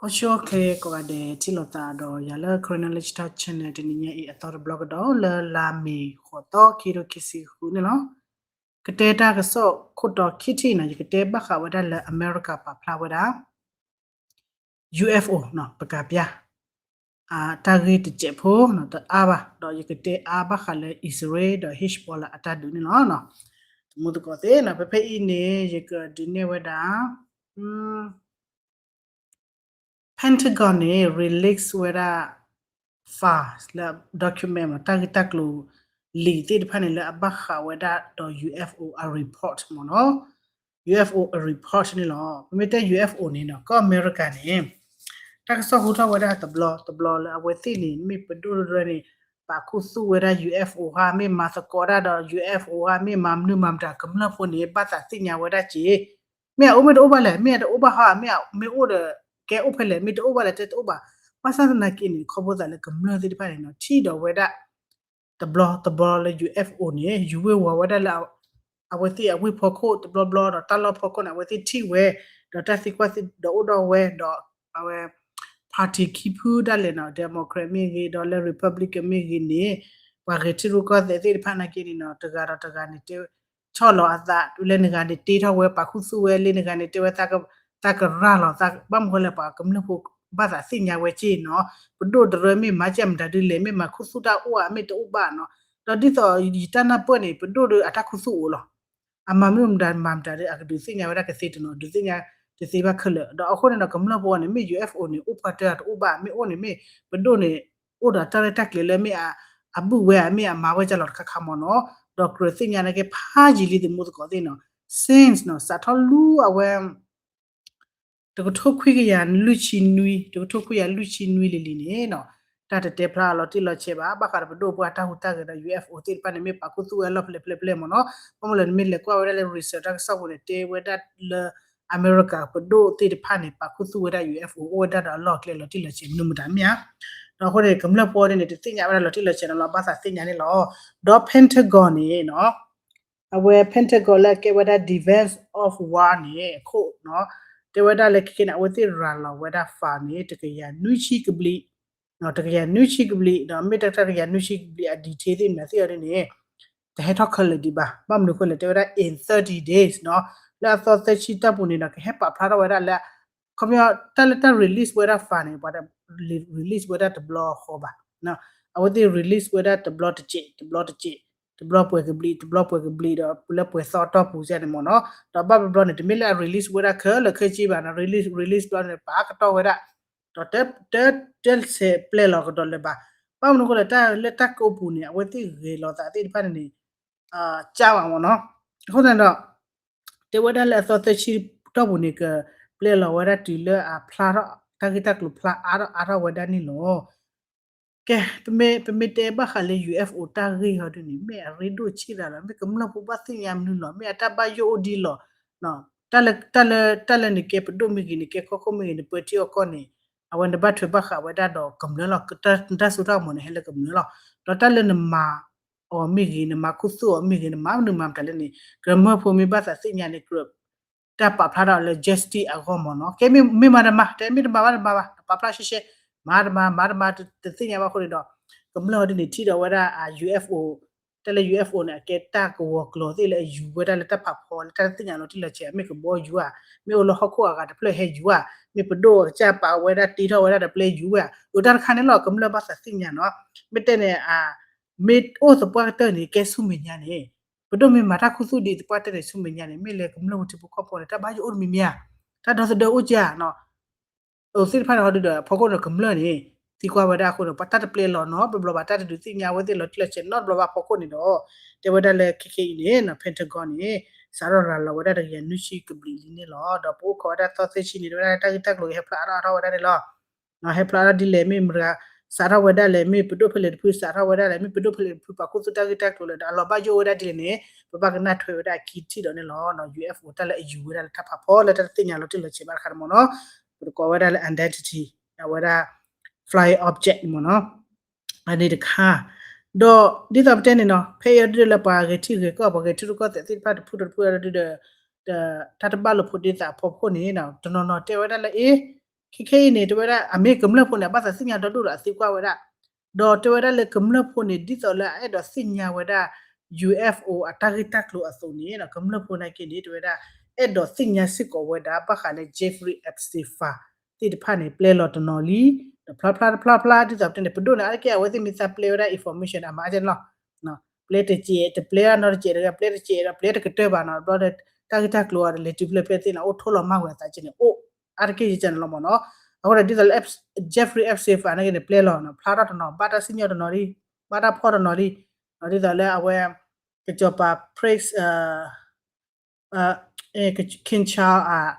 အိၣ်ဆူၣ်အိၣ်ချ့ကိးဂၤဒဲး ထံၣ်လိာ်သးဒီးယၤလၢ Karen Knowledge Talk Channel တနံၤညါအံၤ အသီတဘျီကဒီး လၢလါမ့ၤဃိးသီ ခံကထိခံဆံဃုန့ၣ်လီၤ. ကတဲတၢ်ကစီၣ်ခိၣ်တီခံထံၣ်န့ၣ် ယကတဲဘၣ်ဃးဝဲဒၣ်လၢအမဲရကၤပာ်ဖျါဝဲဒၣ် ယူၣ်အ့ၣ်ဖ်အိၣ် ပကးပျၢ် တၢ်ဂ့ၢ်တစဲးဖိ တအါဘၣ် ဒီးယကတဲအါဘၣ်ဃးလၢ အံၣ်စရ့လးဒီး Hezbollah အတၢ်ဒုးန့ၣ်လီၤ. တမူသကိးသ့ၣ်န့ၣ် ဖဲဖဲအံၤန့ၣ် ယကဒုးနဲၣ်ဝဲဒၣ် Pentagon န့ၣ် release ဝဲဒၣ် file လၢ document မ့ၢ် တၢ်ဂ့ၢ်တၢ်ကျိၤ လံာ်သ့ၣ်တဖၣ်န့ၣ် လၢအဘၣ်ဃးဝဲဒၣ်ဒီး ယူၣ်အ့ၣ်ဖ်အိၣ် အ report မ့ၢ်နီၤ. ယူၣ်အ့ၣ်ဖ်အိၣ် အ report န့ၣ်လီၤ. ပမ့ၢ်တဲ ယူၣ်အ့ၣ်ဖ်အိၣ် န့ၣ်နီၤ ကီၢ်အမဲရကၤန့ၣ် တၢ်ကစီၣ်ဟူထီၣ်ဝဲဒၣ်တဘျီတဘျီလၢအဝဲသ့ၣ်န့ၣ် မ့ၢ်ပဒိၣ်တရၢန့ၣ် ပာ်ခူသူၣ်ဝဲဒၣ် ယူၣ်အ့ၣ်ဖ်အိၣ် ဧါ, မ့ၢ်မၤသကိးတၢ်ဒီး ယူၣ်အ့ၣ်ဖ်အိၣ် ဧါ, မ့ၢ်မၤမနုၤမၤမတၤ ကမျၢၢ်ဖိန့ၣ် ဘၣ်သးသ့ၣ်ညါဝဲဒၣ်က့ၤ မ့ၢ်အအိၣ်မ့ၢ်တအိၣ်ဘၣ်လဲၣ်, မ့ၢ်အတအိၣ်ဘၣ်ဟီဧါ, မ့ၢ်အမ့ၢ်အိၣ်ဒီး ကဲအိၣ်ဖဲလဲၣ်, မ့ၢ်တအိၣ်ဘၣ်လဲၣ် တဲတအိၣ်ဘၣ်. ဘၣ်ဆၣ်သနာ်က့န့ၣ် ခီဖျိသးလၢကမျၢၢ်သ့ၣ်တဖၣ်န့ၣ်နီၤ ထံၣ်ဒီးဝဲဒၣ် တဘျီတဘျီလၢ ယူၣ်အ့ၣ်ဖ်အိၣ် န့ၣ် ယူၤဝ့ၤဝီၤဝဲဒၣ်လၢ အဝဲသ့ၣ်အဝ့ၢ်ဖီခိၣ်တဘျီဘျီ ဒီးတၢ်လီၢ်ဖီခိၣ်န့ၣ် အဝဲသ့ၣ်ထံၣ်ဝဲ ဒီးတၢ်သံကွၢ်သံဒီးအိၣ်ဒီးဝဲ ဒီးအဝဲ party ခံဖုဒၣ်လဲာ်နီၤ Democrat မ့ၢ်ဂ့ၤ ဒီးလၢ Republican မ့ၢ်ဂ့ၤန့ၣ် ပှၤဂဲၤထံရူၢ်ကီၢ်သဲးသ့ၣ်တဖၣ်နာ်က့န့ၣ်နီၤ တဂၤဒီးတဂၤန့ၣ်တဲ ဆီၣ်လီၤအသး တုၤလၢနဂၤန့ၣ်တ့ထီၣ်ဝဲ ပာ်ခူသူၣ်ဝဲလၢနဂၤန့ၣ်တဲဝဲ သးကရၤလီၤ ဘၣ်မနုၤဃိလဲၣ် ပှၤကမျၢၢ်ဖိဘၣ်သးသ့ၣ်ညါဝဲက့ၢ်နီၤ ပဒိၣ်တရၢမ့ၢ်မၤကဲမတၤဒ်လဲၣ် မ့ၢ်မၤခူသူၣ်တၢ်အိၣ်ဧါ မ့ၢ်တအိၣ်ဘၣ်နီၤ ဒီးဒ်သိးယတၢ်နၢ်ပၢၢ်န့ၣ် ပဒိၣ်ဒီးအတၢ်ခူသူၣ်အိၣ်လီၤ အမၤမနုၤမတၤမၤမတၤဒီး အကဒုးသ့ၣ်ညါဝဲဒၣ်ကသ့တနီၤ ဒုးသ့ၣ်ညါတသ့ဘၣ်ခဲလၢာ် ဒီးအဃိန့ၣ်ဒီး ကမျၢၢ်ဖိန့ၣ် မ့ၢ် ယူၣ်အ့ၣ်ဖ်အိၣ် န့ၣ် အိၣ်ပှၤတၢၢ်တအိၣ်ဘၣ် မ့ၢ်အိၣ်န့ၣ်မ့ၢ် ပဒိၣ်န့ၣ် အိၣ်ဒီးတၢ်ရဲၣ်တၢ်ကျဲၤလၢမ့ၢ် အဘုၣ်ဝဲဧါ မ့ၢ်အမၤဝဲကလီၤတခါခါမ့ၢ်နီၤ ဒီးကြၢးသ့ၣ်ညါနာ်က့ ဖးယံာ်လံ သမူသကိးသ့ၣ်နီၤ since နီၤ စးထီၣ်လူၤအဝဲ တကထိခွံကယၤလွံၢ်ဆံနွံ တကထိခွံကယၤလွံၢ်ဆံနွံလံၤလံၤန့ၣ်နီၤ တၢ်တတဲဖျါအလီၤတံၢ်လီၤဆဲးဘၣ် ဘၣ်ဃးဒီးပဒိၣ်ပှၢ်တၢ်ဟူးတၢ်ဂဲၤဒီး ယူၣ်အ့ၣ်ဖ်အိၣ် သ့ၣ်တဖၣ်န့ၣ် မ့ၢ်ပာ်ခူသူၣ်ဝဲအလီၢ်ဖဲလဲၣ်ဖဲလဲၣ်ဖဲလဲၣ်မ့ၢ်နီၤ ဘၣ်မနုၤလဲၣ် နမ့ၢ်လဲၤကွၢ်ဝဲဒၣ်လၢ research တၢ်ကစီၣ်ပူၤန့ၣ် တဲဝဲဒၣ်လၢ အမဲရကၤပဒိၣ်သ့ၣ်တဖၣ်န့ၣ် ပာ်ခူသူၣ်ဝဲဒၣ် ယူၣ်အ့ၣ်ဖ်အိၣ် အိၣ်ဝဲဒၣ်ဒီးအလီၢ်အကျဲလီၤတံၢ်လီၤဆဲးမနုၤမတၤမ့ၢ်ဧါ ဒီးအဃိန့ၣ် ကမျၢၢ်ဖိန့ၣ် တသ့ၣ်ညါဝဲဒၣ်လီၤတံၢ်လီၤဆဲးနီၤလီၤ ဘၣ်သးသ့ၣ်ညါန့ၣ်လီၤ ဒီး Pentagon န့ၣ်နီၤ အဝဲ Pentagon လၢအကဲဝဲဒၣ် Defense of War န့ၣ် အခိၣ်နီၤ တဲဝဲဒၣ်လၢခဲခဲန့ၣ် အဝဲသ့ၣ်ရၤလီၤဝဲဒၣ် file န့ၣ် တကယၤနွံဆံကဘျံး တကယၤနွံဆံကဘျံး ဒီးမ့ၢ်တၢ်တကယၤနွံဆံကဘျံးအ detail သ့ၣ်မနုၤသ့ၣ်အီၤဒ်န့ၣ် တဟဲထီၣ်ခဲလၢာ်ဒံးဘၣ် ဘၣ်မနုၤအဃိလဲၣ် တဲဝဲဒၣ် in thirty days နီၤ လၢအသီသၢဆံတီၢ်ပူၤန့ၣ်ဒီး ကဟဲပာ်ဖျါထီၣ်ဝဲဒၣ်လၢ ခီပညီ တၢ်လၢတၢ် release ဝဲဒၣ် file န့ၣ် ပှၤ release ဝဲဒၣ်တဘျီဃီဘၣ် အဝဲသ့ၣ် release ဝဲဒၣ်တဘျီတစဲး တဘျီတစဲး တဘျီပှဲၤကဘျံး တဘျီပှဲၤကဘျံးဒီး လၢပှဲၤသီအတီၢ်ပူၤန့ၣ်မ့ၢ်နီၤ ဒီးဘၣ်ဘျီဘျီန့ၣ် တမ့ၢ်လၢအ release ဝဲဒၣ်ခဲလၢာ်ခဲဆ့ဘၣ်နီၤ release release ဘျီန့ၣ် ပာ်ကတီၢ်ဝဲဒၣ် ဒီးတ တ တဆဲးပျဲလီၤကဒီးလၢၤဘၣ် ဘၣ်မနုၤအဃိလဲၣ် တၢ်လၢတၢ်ကိးပူၤန့ၣ် အဝဲသ့ၣ်ဂဲၤလီၤသးသ့ၣ်တဖၣ်န့ၣ်န့ၣ် ကၢ်ဘၣ်မ့ၢ်နီၤ အဃိသတးဒီး တဲဝဲဒၣ်လၢအသီသၢဆံတီၢ်ပူၤန့ၣ် ကပျဲလီၤဝဲဒၣ်တုၤလၢအဖျါထီၣ် တၢ်ဂ့ၢ်တၢ်ကျိၤဖျါအါထီၣ်အါထီၣ်ဝဲဒၣ်န့ၣ်လီၤ. ကဲ ပမ့ၢ် ပမ့ၢ်တဲဘၣ်ဃးလၢ ယူၣ်အ့ၣ်ဖ်အိၣ် တၢ်ဂ့ၢ်ဟီဒ်န့ၣ် မ့ၢ်အရ့ဒိၣ်ဆံးဒၣ်လီၤ မ့ၢ်ကမျၢၢ်ဖိဘၣ်သ့ၣ်ညါမနုၤလီၤ မ့ၢ်အတၢ်ဘၣ်ယိၣ်အိၣ်ဒ်လီၤ တၢ်လၢ တၢ်လၢ တၢ်လၢနကဲပဒိၣ်မ့ၢ်ဂ့ၤ နကဲကီၢ်ခိၣ်မ့ၢ်ဂ့ၤ နပၢထံအီၣ်ကီၢ်န့ၣ် အဝဲနဘၣ်ထွဲဘၣ်ဃးဝဲဒၣ်ဒီးကမျၢၢ်လီၤ နတၢ်စိတၢ်ကမီၤန့ၣ် ဟဲလၢကမျၢၢ်လီၤ. ဒီးတၢ်လၢနမၤအီၤမ့ၢ်ဂ့ၤ နမၤခူသူၣ်အီၤမ့ၢ်ဂ့ၤ နမၤမနုၤမၤမတၤလဲၣ်န့ၣ် ကမျၢၢ်ဖိမ့ၢ်ဘၣ်သးသ့ၣ်ညါန့ၣ် ကြၢး တၢ်ပာ်ဖျါထီၣ်လၢ justice အဂီၢ်မ့ၢ်နီၤ ကဲမ့ၢ်မၤတမၤ တဲမ့ၢ်တမၤဘၣ်တမၤဘၣ် ပာ်ဖျါရှဲရှဲ မၤတမၤ မၤတမၤ တသ့ၣ်ညါဘၣ်အဃိန့ၣ်ဒီး ကမျၢၢ်ဟီဒ်န့ၣ် ထံၣ်ဒီးဝဲဒၣ်အ ယူၣ်အ့ၣ်ဖ်အိၣ် တၢ်လၢ ယူၣ်အ့ၣ်ဖ်အိၣ် န့ၣ် အကဲတၢ်ကဝီၤကျိၤသ့ၣ်လၢအယူၤဝဲဒၣ်လၢတၢ်ဖးဖီလၢတၢ်တသ့ၣ်ညါလီၤတံၢ်လီၤဆဲး မ့ၢ်ကဘီယူၤဧါ မ့ၢ်အိၣ်လၢဟီၣ်ခိၣ်အဂၤတဖျၢၣ်ဟဲယူၤဧါ မ့ၢ်ပဒိၣ်အကစၢ်ပာ်ဝဲဒၣ်တ့ထီၣ်ဝဲဒၣ်ဒီးပျဲယူၤဧါ အိၣ်တၢ်တခါန့ၣ်လီၤ ကမျၢၢ်ဘၣ်သးသ့ၣ်ညါနီၤ မ့ၢ်တဲန့ၣ် မ့ၢ်အိၣ်သပှၢ်ကတၢၢ်န့ၣ် ကဲဆူမဲာ်ညါန့ၣ် ပဒိၣ်မ့ၢ်မၤတၢ်ခူသူၣ်ဒ်သပှၢ်ကတၢၢ်န့ၣ် ဆူမဲာ်ညါန့ၣ် မ့ၢ်လၢကမျၢၢ်ပူၤထံဖိကီၢ်ဖိန့ၣ် တၢ်ဘၣ်ယိၣ်အိၣ်တမံၤမံၤဧါ တၢ်ဒီသဒၢအိၣ်ကဧါနီၤ အိၣ်သ့ၣ်တဖၣ်န့ၣ်ဟီဒုဒီး ဖီခိၣ်န့ၣ်ကမျၢၢ်န့ၣ် သံကွၢ်ဝဲဒၣ်အဃိန့ၣ် ပှၤတၢ်တပျဲလီၤနီတဘျီဘၣ် တၢ်တဒုးသ့ၣ်ညါဝဲသ့ၣ်လီၤတံၢ်လီၤဆဲးနီတဘျီဘၣ်ဖီခိၣ်န့ၣ်ဒီး တဲဝဲဒၣ်လၢခဲခဲအံၤန့ၣ် Pentagon န့ၣ် စးထီၣ်ရၤလီၤဝဲဒၣ်တကယၤနွံဆံကဘျံးလံန့ၣ်လီၤ. ဒီးပအိၣ်ခိးဝဲဒၣ်သီသၢဆံန့ၣ် တဲဝဲဒၣ်တၢ်ဂ့ၢ်တၢ်ကျိၤကဟဲဖျါအါထီၣ်အါထီၣ်ဝဲဒၣ်န့ၣ်လီၤ. ဟဲဖျါအါထီၣ်ဒ်လဲၣ် မ့ၢ်မတၤ စးထီၣ်ဝဲဒၣ်လဲၣ် မ့ၢ်ပဒိၣ်ဖဲလဲၣ်တဖု စးထီၣ်ဝဲဒၣ်လဲၣ် မ့ၢ်ပဒိၣ်ဖဲလဲၣ်တဖု ပာ်ခူသူၣ်တၢ်ဂ့ၢ်တၢ်ကျိၤလဲၣ်ဒီး အလီၤဘၣ်ယိၣ်ဝဲဒၣ်ဒ်လဲၣ်န့ၣ် ပဘၣ်ကနၣ်ထွဲဝဲဒၣ်အခံထံၣ်ဒီးန့ၣ်လီၤ. ယူၣ်အ့ၣ်ဖ်အိၣ် တၢ်လၢအယူၤဝဲဒၣ်လၢတၢ်ဖးဖီလၢတၢ်တသ့ၣ်ညါလီၤတံၢ်လီၤဆဲးဘၣ်တခါန့ၣ်မ့ၢ်နီၤ ပတကိးဝဲဒၣ်လၢ identity အဝဲဒၣ် flying object န့ၣ်မ့ၢ်နီၤ အန့ၣ်တခါ ဒီးဒ်သိးပတဲန့ၣ်နီၤ ဖဲအံၤဒ်လၢပှၤဂဲၤထံဂဲၤကီၢ် ပှၤဂဲၤထံရူၢ်ကီၢ်သဲးသ့ၣ်တဖၣ်တဖုဒီးတဖုဒီး တၢ်တဘၣ်လိာ်ဖိးဒ့သးအဖီခိၣ်န့ၣ် တနီၤနီၤတဲဝဲဒၣ်လၢအ့ ခဲခဲအံၤန့ၣ် တဲဝဲဒၣ် အမ့ၢ်ကမျၢၢ်ဖိန့ၣ် အဘၣ်သးသ့ၣ်ညါဒီဒိၣ်ဒီးအသံကွၢ်ဝဲဒၣ်, ဒီးတဲဝဲဒၣ်လၢကမျၢၢ်ဖိန့ၣ် ဒ်သိးလၢအအဲၣ်ဒိးသ့ၣ်ညါဝဲဒၣ် ယူႇအၢၣ်ဖ်အိၣ် အတၢ်ဂ့ၢ်တၢ်ကျိၤအသိးန့ၣ် ကမျၢၢ်ဖိနာ်က့န့ၣ် တဲဝဲဒၣ် အဲၣ်ဒိးသ့ၣ်ညါစ့ၢ်ကီးဝဲဒၣ် ဘၣ်ဃးလၢ Jeffrey Epstein သ့ၣ်တဖၣ်န့ၣ် ပျဲလီၤတနီၤလံ, ဒီးဖျါဖျါတဖျါဖျါ ဒ်သိးပတဲန့ၣ် ပဒိၣ်န့ၣ် အါတက့ၢ် အဝဲသ့ၣ်မ့ၢ်သးပျဲဝဲဒၣ် information အမၤအါကဲန့ၣ်လီၤ. ပျဲတစဲး တပျဲနီတစဲး ပျဲတကတၢၢ်ဘၣ်နီၤ ဘျီဒီး တၢ်ဂ့ၢ်တၢ်ကျိၤအီၤဒီး လဲၤတုၤဖျၢၣ်ဖျၢၣ်သ့ၣ်န့ၣ် အိၣ်ထိၣ်လီၤမၢ်ဝဲအသးကဲန့ၣ် အိၣ် အါတက့ၢ်ကဲန့ၣ်လီၤမ့ၢ်နီၤ. အဃိဒီး ဒ်သိးလၢ Jeffrey Epstein နာ်က့န့ၣ် ပျဲလီၤနီၤ ဖျါထီၣ်တနီၤ ဘၣ်တၢ်စံၣ်ညီၣ်တနီၤလံ, ဘၣ်တၢ်ဖီၣ်တနီၤလံ, ဒ်သိးလၢအဝဲ ကစီၤပၤ Prince King Charles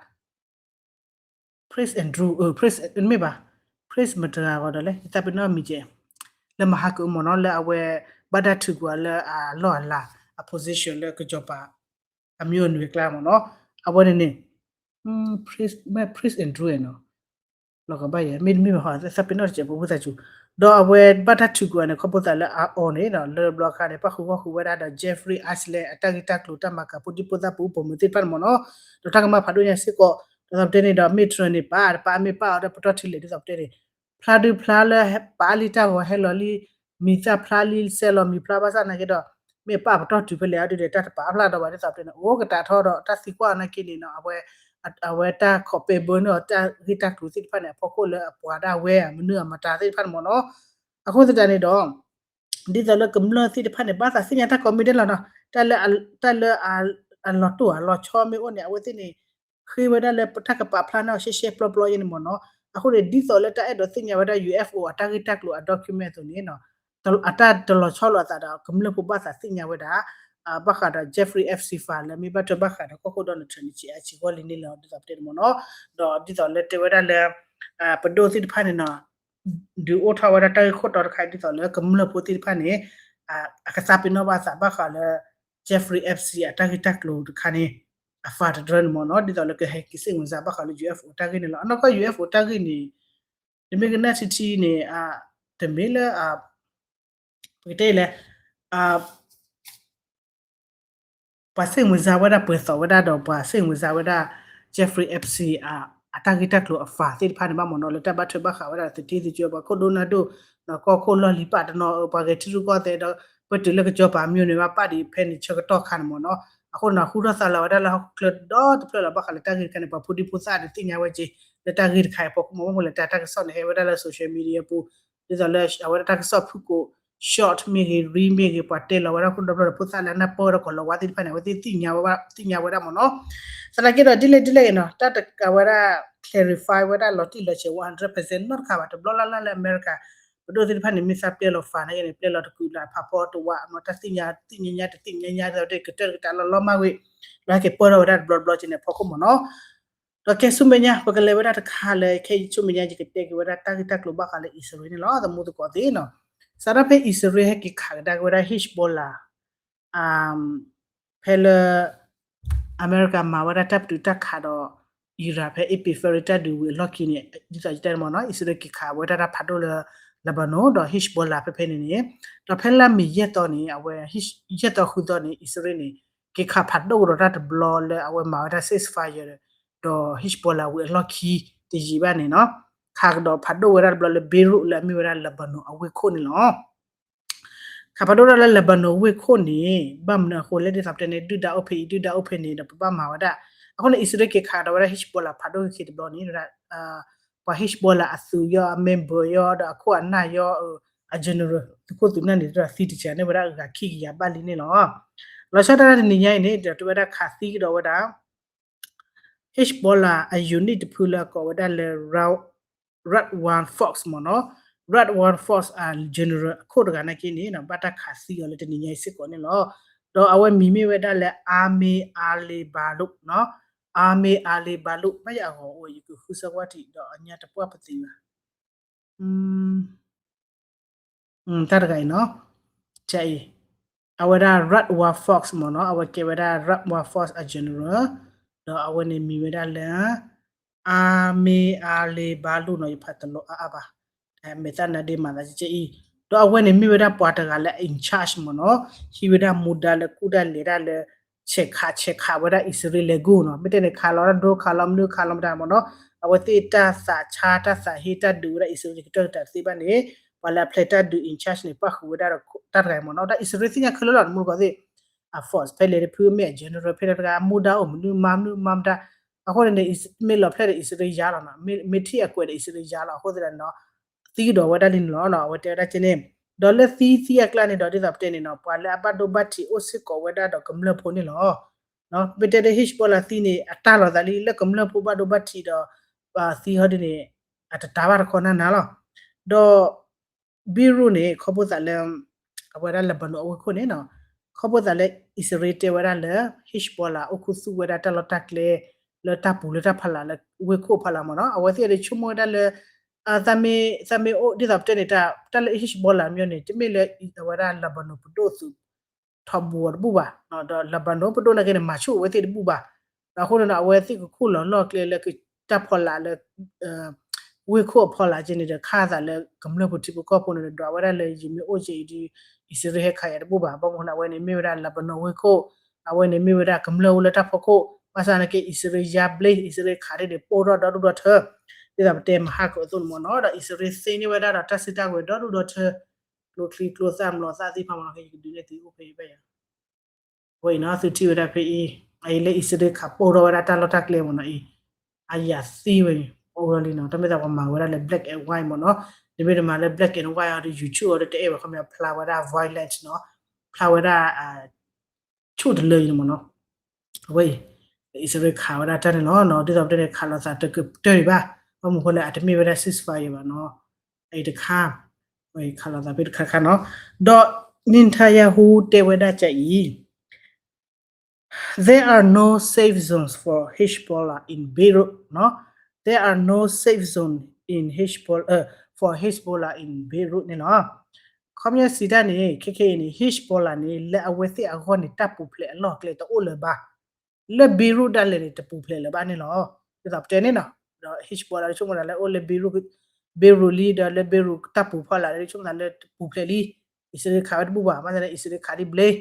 Prince Andrew Prince မ့ၢ်ဘၣ် Prince မတဂၤဂီၤဒီးလဲၣ် ယသးပ့ၤနီၣ်မံၤကဲ လၢမၤဟးကမ့ၢ်နီၤ လၢအဝဲ ဘၣ်တၢ်ထုးကွံာ်အီၤလၢအလီၢ်အလၤ အ position လၢကစီၤပၤ အမ့ၢ်အိၣ်နွံကျါမ့ၢ်နီၤ. အဝဲန့ၣ်န့ၣ် Prince Andrew နီၤ လီၤကဘၣ်ယဲ မ့တမ့ၢ်ဘၣ်ဟီ သးပ့ၤနီၣ်တစဲး ပဝံသးစူၤ ဒီးအဝဲဘၣ်တၢ်ထုးကွံာ်အီၤန့ၣ် ခီဖျိသးလၢအအီၤန့ၣ် လၢဘျီခါန့ၣ် ပၣ်ဃုာ်ဂီၢ်ဃုာ်ဝဲဒၣ်ဒီး Jeffrey Epstein အတၢ်ဂ့ၢ်တၢ်ကျိၤတၢ်မၤကၤဖိဒံဖိသၣ်ပူၤပိာ်မုၣ်သ့ၣ်တဖၣ်န့ၣ်မ့ၢ်နီၤ, ဒီးတၢ်ကမၣ်ဖးဒိၣ်ညါစ့ၢ်ကီး ဒ်သိးပတဲန့ၣ်ဒီး မ့ၢ် Trump န့ၣ် ပာ်တပာ်မ့ၢ်ပာ်အီၤဒီးပတီၢ်ထံလဲၣ် ဒ်သိးပတဲန့ၣ် ဖျါဒုဖျါလၢပာ်လံတၢ်ဂီၤဟဲလီၤလံ မံၤသၣ်ဖျါလံ စဲးလီၤမံၤဖျါဘၣ်ဆၣ်နာ်က့ဒီး မ့ၢ်ပာ်ပတီၢ်တုၤဖဲလဲၣ်အီၤဒုဒီး တၢ်တပာ်ဖျါဒီးဘၣ် ဒ်သိးပတဲန့ၣ် အိၣ်ကတၢ်ထီဒီးတၢ်သံကွၢ်အီၤနာ်က့န့ၣ်နီၤ အဝဲ အဝဲတၢ်ခိးပဲဘၢန့ၢ်အီၤ တၢ်ဂ့ၢ်တၢ်ကျိၤသ့ၣ်တဖၣ်န့ၣ် အဖီခိၣ်လၢအပှၤဒၣ်ဝဲ မနုၤအမတၤသ့ၣ်တဖၣ်န့ၣ်မ့ၢ်နီၤ. အဃိသတးန့ၣ်ဒီး ဒ်သိးလၢကမျၢၢ်သ့ၣ်တဖၣ်န့ၣ် ဘၣ်သးသ့ၣ်ညါတၢ်ကိးမံၤဒဲးလီၤနီၤ တၢ်လၢ တၢ်လၢအလီၤတိၢ်အလီၤဆီမ့ၢ်အိၣ်န့ၣ် အဝဲသ့ၣ်န့ၣ် ဃ့ဝဲဒၣ်လၢတၢ်ကပာ်ဖျါန့ၢ်အီၤရှဲရှဲပျီပျီယဲန့ၣ်မ့ၢ်နီၤ. အဃိန့ၣ် ဒ်သိးလၢတၢ်အဲၣ်ဒိးသ့ၣ်ညါဝဲဒၣ် ယူႇအၢၣ်ဖ်အိၣ် အတၢ်ဂ့ၢ်တၢ်ကျိၤအ document အသိးန့ၣ် အတၢ်တလီၤဆီလိာ်အသးဒီး ကမျၢၢ်ဖိဘၣ်သးသ့ၣ်ညါဝဲဒၣ် ဘၣ်ဃးဒီး Jeffrey Epstein လၢမ့ၢ်ဘၣ်ထွဲဘၣ်ဃးဒီးကီၢ်ခိၣ် Donald Trump န့ၣ် ဆံးအါဆံးဂီၢ်လံန့ၣ်လီၤ ဒ်သိးပတဲန့ၣ်မ့ၢ်နီၤ. ဒီးဒ်သိးလၢတဲဝဲဒၣ်လၢ ပဒိၣ်သ့ၣ်တဖၣ်န့ၣ်နီၤ ဒုးအိၣ်ထီၣ်ဝဲဒၣ်တၢ်ဂ့ၢ်ခိၣ်တီတခါ ဒ်သိးလၢကမျၢၢ်ဖိသ့ၣ်တဖၣ်န့ၣ် အကသးပ့ၤနီၣ်ဘၣ်အသးဘၣ်ဃးလၢ Jeffrey Epstein အတၢ်ဂ့ၢ်တၢ်ကျိၤတခါန့ၣ် အဖးတဒြၢန့ၣ်မ့ၢ်နီၤ ဒ်သိးလၢကဟဲက့ၤစိတ်ဝင်စားဘၣ်ဃးလၢ ယူႇအၢၣ်ဖ်အိၣ် တၢ်ဂ့ၢ်န့ၣ်လီၤ. အနီၢ်ကီၢ် ယူႇအၢၣ်ဖ်အိၣ် တၢ်ဂ့ၢ်န့ၣ် တမ့ၢ်ကနၣ်ထံထံန့ၣ် တမ့ၢ်လၢ ပကတဲလဲၣ် ပှၤစိတ်ဝင်စားဝဲဒၣ်ပှဲၤသိးဝဲဒၣ်ဒီး ပှၤစိတ်ဝင်စားဝဲဒၣ် Jeffrey Epstein အတၢ်ဂ့ၢ်တၢ်ကျိၤ အဖးသ့ၣ်တဖၣ်န့ၣ်ဘၣ်မ့ၢ်နီၤ လၢတၢ်ဘၣ်ထွဲဘၣ်ဃးဝဲဒၣ်သထ့သကၠိ ပှၤခိၣ်ဒိနၢ်ဒိၣ် ကီၢ်ခိၣ်လီၢ်လံၤပာ်တနီၤ ပှၤဂဲၤထံရူၢ်ကီၢ်သဲးဒီး ပတုၤလၢကစီၤပၤမံၤန့ၣ် ဘၣ်ပာ်ဒံးဖဲန့ၣ်ဆၢကတီၢ်ခါန့ၣ်မ့ၢ်နီၤ. အဃိန့ၣ် ဟူထီၣ်သါလီၤဝဲဒၣ်လၢဟီၣ်ခိၣ်ချၢဒီတဖျၢၣ်လီၤ ဘၣ်ဃးလၢတၢ်ဂ့ၢ်တခါန့ၣ် ပှၤဖိဒံဖိသၣ်န့ၣ်သ့ၣ်ညါဝဲက့ၤ လၢတၢ်ဂ့ၢ်တခါအံၤ ပှၤခိၣ်မီၤမ့ၢ်လဲၣ် တၢ်ကစီၣ်န့ၣ် ဟဲဝဲဒၣ်လၢ social media ပူၤ ဒ်သိးလၢအဝဲဒၣ်တၢ်ကစီၣ်ဖုၣ်ကိာ် short မ့ၢ်ဂ့ၤ reel မ့ၢ်ဂ့ၤ ပှၤတဲလီၤဝဲဒၣ်ခိၣ်ဒီဖျၢၣ်ဒီး ဖိသၣ်လၢနၢ်ပၢၢ်ဒီးကီၤလၤဝါသ့ၣ်တဖၣ်န့ၣ် အဝဲသ့ၣ်သ့ၣ်ညါဝဲဒၣ်မ့ၢ်နီၤ. သနာ်က့ဒီး ဒ်လဲၣ်ဒ်လဲၣ်အံၤနီၤ တၢ်တကးဝဲဒၣ် clarify ဝဲဒၣ်လီၤတံၢ်လီၤဆဲး one hundred percent နီတခါဘၣ် တဘျီလၢ်လၢ်လၢအမဲရကၤ ပဒိၣ်သ့ၣ်တဖၣ်န့ၣ် မ့ၢ်သးပျဲလီၤဖးနာ်က့န့ၣ် ပျဲလီၤတကုးလၢ်ဖးဖီတဝးနီၤ တၢ်သ့ၣ်ညါသ့ၣ်ညါညါတသ့ၣ်ညါညါ ကတၢၢ်ကတၢၢ်လီၤလီၤမၢ်ဝဲ လၢဟဲက့ၤပၢၢ်ထီၣ်ဝဲဒၣ်တဘျီတဘျီက့န့ၣ် ဖီခိၣ်မ့ၢ်နီၤ. ဒီးကဲဆူမဲာ်ညါ ပကလဲၤဝဲဒၣ်တခါလၢ ခဲဆူမဲာ်ညါ ယကတဲက့ၤဝဲဒၣ်တၢ်ဂ့ၢ်တၢ်ကျိၤဘၣ်ဃးလၢအံၣ်စရ့လးန့ၣ်လီၤ သမူသကိးသ့ၣ်နီၤ. စးထီၣ်ဖဲအံၣ်စရ့လးဟဲက့ၤခးကဒါက့ၤဝဲဒၣ် Hezbollah ဖဲလၢ အမဲရကၤမၤဝဲဒၣ်တၢ်ပတုာ်တၢ်ခးဒီး Iran ဖဲ Epic Fury တၢ်ဒုးဝံၤအလီၢ်ခံန့ၣ် ဒ်သိးယတဲမ့ၢ်နီၤ အံၣ်စရ့လးက့ၤခးဝဲဒၣ်တၢ်ဖးဒိၣ်လၢ Lebanon ဒီး Hezbollah ဖဲဖဲန့ၣ်န့ၣ် ဒီးဖဲလါမ့ၤယဲၢ်သီန့ၣ် အဝဲ ယဲၢ်သီဃုသီန့ၣ် အံၣ်စရ့လးန့ၣ် က့ၤခးဖးဒိၣ်ကဒီးတၢ်တဘျီလၢအဝဲမၤဝဲဒၣ် ceasefire ဒီး Hezbollah ဝံၤအလီၢ်ခံတယံာ်ဘၣ်န့ၣ်နီၤ ခးကဒီးဖးဒိၣ်ဝဲဒၣ်တဘျီလၢ Beirut လၢအမ့ၢ်ဝဲဒၣ် Lebanon အဝ့ၢ်ခိၣ်န့ၣ်လီၤ. ခးဖးဒိၣ်ဒၣ်လၢ Lebanon ဝ့ၢ်ခိၣ်န့ၣ် ဘၣ်မနုၤအဃိလဲၣ်ဒ်သိးပတဲန့ၣ် ဒုၣ်ဒါအိၣ်ဖဲအံၤ ဒုၣ်ဒါအိၣ်ဖဲန့ၣ်ဒီးပဘၣ်မၤဝဲဒၣ် အဃိန့ၣ် အံၣ်စရ့လးက့ၤခးဒီးဝဲဒၣ် Hezbollah ဖးဒိၣ်က့ၤတဘျီန့ၣ် ပှၤ Hezbollah အသုးယီၤ အ member ယီၤ ဒီးအခိၣ်အနၢ်ယီၤ အ general သုးခိၣ်သုးနၢ်န့ၣ် ဒီးသံတစှၤန့ၢ်ဝဲဒၣ်အဂၤခံကယၤဘၣ်လံန့ၣ်လီၤ. လီၤဆီဒၣ်တၢ်တနံၤညါအံၤန့ၣ် ဒီးတဲဝဲဒၣ်ခးသံကဒီးဝဲဒၣ် Hezbollah အ unit တဖုလၢအကိးဝဲဒၣ်လၢ Radwan Fox မ့ၢ်နီၤ, Radwan Fox အ general အခိၣ်တဂၤနာ်က့န့ၣ် ဘၣ်တၢ်ခးသံအီၤလၢတနံၤညါအံၤစ့ၢ်ကီးန့ၣ်လီၤ. ဒီးအဝဲမံၤမ့ၢ်ဝဲဒၣ်လၢ Ahmed Ali Balot နီၤ, Ahmed Ali Balot ဘၣ်ယအဂီၤအိၣ် ယကဃုစၢဝါထံး ဒီးအညါတပှၢ်ပသ့ဘၣ် တၢ်တဂၤအံၤနီၤ, အံၤ, အဝဲဒၣ် Radwan Fox မ့ၢ်နီၤ, အဝဲကဲဝဲဒၣ် Radwan Fox အ general, ဒီးအဝဲန့ၣ်မံၤဝဲဒၣ်လၢ Ahmed Ali Balot နီၤ, ယဖးတလိအါအါဘၣ်, မဲာ်သၣ်နါဒ့မၤသးကဲအံၤ, ဒီးအဝဲန့ၣ်မ့ၢ်ဝဲဒၣ်ပှၤတဂၤလၢ in charge မ့ၢ်နီၤ, ဟံးဝဲဒၣ်မူဒါလၢကူၣ်ဒၣ်လဲၤဒၣ်လၢ ဆဲးခးဆဲးခးဝဲဒၣ်အံၣ်စရ့လးလဲၤဂိၢ်နီၤ, မ့ၢ်တဲန့ၣ် ခးလီၤဒိခးလီၤမနုၤခးလီၤမတၤမ့ၢ်နီၤ, အဝဲသ့ၣ်တၢ်သးဆါတၢ်သးဟ့တၢ်ဒုးဝဲဒၣ်အံၣ်စရ့လးကတၢၢ်ကတးတသ့ဘၣ်န့ၣ် ပှၤလၢအဖျဲးတၢ်ဒုး in charge န့ၣ် ပၣ်ဃုာ်ဝဲဒၣ်ဒီးတၢ်တဂၤမ့ၢ်နီၤ တၢ်အံၣ်စရ့လးသ့ၣ်ညါခဲလၢာ်လီၤ နမူတကိးသ့ၣ် အ force ဖဲလဲၣ်တဖုမ့ၢ်အ general ဖဲလဲၣ်တဂၤ မူဒါအိၣ်မနုၤမၤမနုၤမၤမတၤ အဃိန့ၣ်န့ၣ် မ့ၢ်လီၤဖျဲၣ်ဒီးအံၣ်စရ့လးယါလီၤနီၤ မ့ၢ်ထံၣ်အကွဲးဒီးအံၣ်စရ့လးယါလီၤ အဃိသတးန့ၣ်နီၤ သံကဒီးဝဲဒၣ်လံန့ၣ်လီၤနီၤ အဝဲတဲဝဲဒၣ်ကဲန့ၣ် ဒီးလၢသံသံအကျါန့ၣ်ဒီးဒ်သိးပတဲန့ၣ်နီၤ ပှၤလၢအဘၣ်ဒိဘၣ်ထံးအိၣ်စ့ၢ်ကီးဝဲဒၣ်ဒီးကမျၢၢ်ဖိန့ၣ်လီၤ ပတဲဒီး Hezbollah သံန့ၣ် အတၢ်လီၤသးလံလၢကမျၢၢ်ဖိဘၣ်ဒိဘၣ်ထံးဒီး သံဟီဒ်န့ၣ် အတတါဘၣ်တခီနၤနၤလီၤ ဒီး Beirut န့ၣ် ခီဖျိသးလၢ အဝဲဒၣ် Lebanon အဝ့ၢ်ခိၣ်န့ၣ်နီၤ ခီဖျိသးလၢအံၣ်စရ့လးတဲဝဲဒၣ်လၢ Hezbollah အိၣ်ခူသူၣ်ဝဲဒၣ်တၢ်လီၢ်တၢ်ကျဲ လၢတၢ်ပူၤလၢတၢ်ဖီလာ်လၢဝ့ၢ်ခိၣ်ဖီလာ်မ့ၢ်နီၤ အဝဲသ့ၣ်ဒီးဆိကမိၣ်ဝဲဒၣ်လၢ သးမ့ၢ် သးမ့ၢ်အိၣ်ဒ်သိးပတဲန့ၣ် တၢ်လၢ Hezbollah မ့ၢ်န့ၣ် တမ့ၢ်လၢအဝဲဒၣ် Lebanon ပဒိၣ်သုး ထီဘိအီၤတဘူၣ်ဘၣ် ဒီး Lebanon ပဒိၣ်နာ်က့န့ၣ် မၤဆူၣ်အဝဲသ့ၣ်တဘူၣ်ဘၣ် ဒီးအဃိန့ၣ်ဒီး အဝဲသ့ၣ်ကခူၣ်လီၤလီၢ်ကျဲလၢတၢ်ဖီလာ်လၢ ဝ့ၢ်ခိၣ်အဖီလာ်က့န့ၣ်ဒီး ခါသးလၢကမျၢၢ်ပူၤထံဖိကီၢ်ဖိန့ၣ်ဒီး ဒွးဝဲဒၣ်လၢယမ့ၢ်အိၣ်က့အံၤဒီး အံၣ်စရ့လးဟဲခးယၤတဘူၣ်ဘၣ် ဘၣ်မနုၤအဝဲန့ၣ်မ့ၢ်ဝဲဒၣ် Lebanon ဝ့ၢ်ခိၣ် အဝဲန့ၣ်မ့ၢ်ဝဲဒၣ်ကမျၢၢ်အိၣ်လၢတၢ်ဖီခိၣ် ဘၣ်ဆၣ်နာ်က့ အံၣ်စရ့လးယါဘျ့ အံၣ်စရ့လးခးဒ်န့ၣ် ပိၢ်ထီၣ်ဒီဒူၣ်ဒီထၢ ဒ်သိးပတဲမဟါကၢအသိးန့ၣ်မ့ၢ်နီၤ ဒီးအံၣ်စရ့လးသ့န့ၢ်ဝဲဒၣ်ဒီးတၢ်စုတၢ်ဝဲၤဒီဒူၣ်ဒီထၢ ကျိချံကျိသၣ်မျိာ်သၣ်သ့ၣ်တဖၣ်မ့ၢ်နီၤ ယကဒုးနဲၣ်သုအိၣ်ဖဲအံၤဘၣ်ယၤ အဝဲအံၤနီၤ သုထံၣ်ဝဲဒၣ်ဖဲအံၤ အအံၤလၢအံၣ်စရ့လးခးပိၢ်ထီၣ်ဝဲဒၣ်တၢ်လီၢ်တၢ်ကျဲမ့ၢ်နီၤအံၤ အယၤသံဝဲအံၤ အိၣ်လီၤလံနီၤ တၢ်မ့ၢ်သးပှၤမၤဝဲဒၣ်လၢ black and white မ့ၢ်နီၤ နမ့ၢ်တမၤလၢ black and white အီၤဒီး YouTube အီၤဒီးတအဲၣ်ဝဲခီပညီဖျါဝဲဒၣ် violent နီၤ ဖျါဝဲဒၣ် ဆူၣ်တလၢအံၤန့ၣ်မ့ၢ်နီၤ အဝဲအံၤ အံၣ်စရ့လးခးဝဲဒၣ်တၢ်န့ၣ်လီၤနီၤ ဒ်သိးပတဲန့ၣ် ခးလိာ်သးတကတၢၢ်ဒံးဘၣ် ဘၣ်မနုၤဃိလဲၣ် အတမ့ၢ်ဝဲဒၣ် ceasefire ဘၣ်နီၤ အအံၤတခါ ဝဲအံၤခးလိာ်သးဖဲတခါတခါနီၤ ဒီး Netanyahu တဲဝဲဒၣ်ကအံၤ There are no safe zones for Hezbollah in Beirut နီၤ There are no safe zone in Hezbollah, for Hezbollah in Beirut န့ၣ်လီၤ ခီပညီစံးတၢ်န့ၣ် ခဲခဲအံၤန့ၣ် Hezbollah န့ၣ် လၢအဝဲသ့ၣ်အဂီၢ်န့ၣ် တၢ်ပူၤဖျဲးအလီၢ်အကျဲတအိၣ်လၢၤဘၣ် လၢ Beirut ဒၣ်လဲာ်န့ၣ် တပူၤဖျဲးလၢၤဘၣ်န့ၣ်လီၤ ဒ်သိးပတဲန့ၣ်နီၤ ဒီး Hezbollah ဆိကမိၣ်သးလၢအိၣ်လၢ Beirut, Beirut လံ ဒီးလၢ Beirut တၢ်ပူၤဖီလာ်လၢ ဆိကမိၣ်သးလၢတပူၤဖျဲးလံ အံၣ်စရ့လးခးဝဲတဘူၣ်ဘၣ် ဘၣ်ဆၣ်န့ၣ် အံၣ်စရ့လးခးဒ်ဘျ့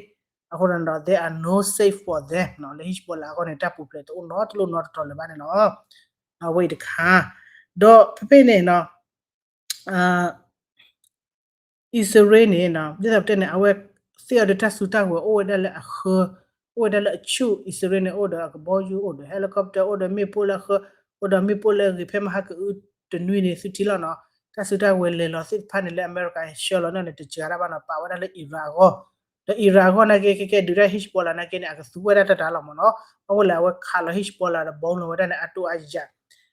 အဃိဒီး there are no safe for them လၢ Hezbollah အဂီၢ်န့ၣ် တၢ်ပူၤဖျဲးတအိၣ်နီတလိၣ်နီတတီၤလၢၤဘၣ်န့ၣ်လီၤ အဝဲအံၤတခါ ဒီးဖဲဖဲန့ၣ်နီၤ အံၣ်စရ့လးန့ၣ် ဒ်သိးပတဲန့ၣ် အဝဲသ့ၣ်အီၤဒီးတၢ်စုတၢ်ဝဲၤအိၣ်ဝဲဒၣ်လၢအဃၢ အိၣ်ဝဲဒၣ်လၢအဆူၣ် အံၣ်စရ့လးန့ၣ် အိၣ်ဒီးအကဘီယူၤ အိၣ်ဒီး helicopter အိၣ်ဒီးမ့ၣ်ပိၢ်လၢအဃၢ အိၣ်ဒီးမ့ၣ်ပိၢ်လၢအဂ့ၤ ဖဲမဟါကအုတနွံန့ၣ် သုထံၣ်လီၤနီၤ တၢ်စုတၢ်ဝဲၤလဲၤလီၤသ့ၣ်တဖၣ်န့ၣ် လၢအမဲရကၤဆှၢလီၤန့ၣ် တစှၤတၢ်ဘၣ်နီၤ ပာ်ဝဲဒၣ်လၢ Iran အဂီၢ် ဒီး Iran အဂီၢ်နာ်က့ ခဲကဲဒုးတၢ် Hezbollah နာ်က့န့ၣ် အကသူဝဲဒၣ်တၢ်တၢ်လီၤမ့ၢ်နီၤ အဃိလဲၣ် အဝဲခးလီၤ Hezbollah ဒီး bomb လီၤဝဲဒၣ်န့ၣ် အတိၢ်အယၢ်